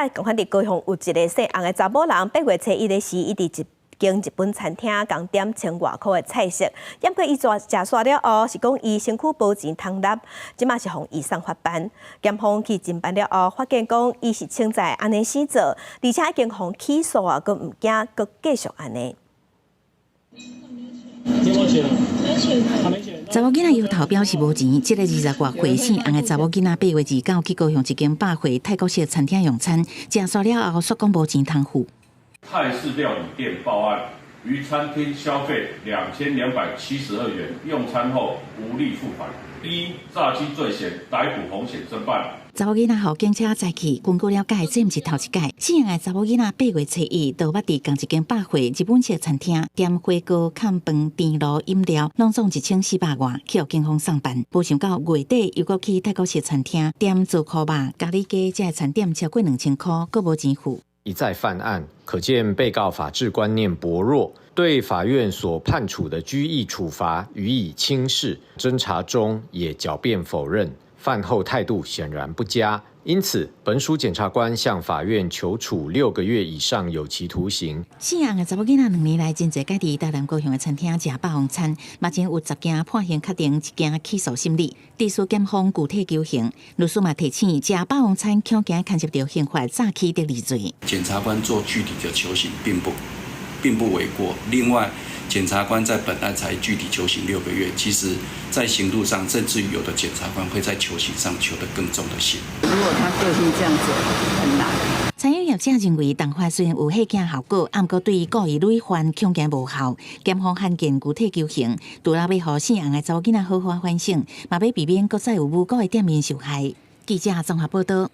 來仝款佇高雄有一个姓洪的查某人，8月初一的時，伊佇一間日本餐廳共點千外箍的菜色，毋過伊食煞了後，是講伊身軀無錢通納，這馬是予移送法辦。檢方去偵辦了後，發現講伊是清在按呢死做，而且已經予起訴啊，閣毋驚，閣繼續按呢。查某囡仔搖頭表示無錢，這个20外歲姓洪的查某囡仔8月29去高雄一間百貨泰國式餐廳用餐，食煞了後，煞講無錢通付。泰式料理店報案，於餐廳消費2272元，用餐後無力付款，依詐欺罪嫌逮捕洪顯偵辦。查某囡仔予警車載去，根據了解，這毋是頭一擺。姓洪的查某囡仔8月初一，都捌佇仝一間百貨日本式餐廳點火鍋、崁飯、甜爐、飲料，攏總1400外，去予警方送辦。無想到月底又閣去泰國式餐廳點糟箍肉、咖喱雞，這个餐點超過2000箍，閣無錢付。一再犯案，可見被告法治觀念薄弱，對法院所判處的拘役處罰予以輕視。偵查中也狡辯否認，犯後態度顯然不佳，因此本署檢察官向法院求處6個月以上有期徒刑。姓洪的查某囡仔2年來真濟擺佇台南高雄的餐廳食霸王餐，目前有10件判刑確定，一件起訴審理。致使檢方具體求刑，律師嘛提醒，食霸王餐恐驚牽涉著刑法詐欺得利罪。檢察官做具體的求刑並不為過。另外，檢察官在本案才具體求刑6個月，其實在刑度上，甚至於有的檢察官會在求刑上求得更重的刑。如果他個性這樣子，很難。餐飲業者認為，重罰雖然有嚇驚效果，毋過對故意累犯恐驚無效。檢方罕見具體求刑，除了欲予姓洪的查某囡仔好好反省，嘛欲避免閣再有無辜的店員受害。記者綜合報道。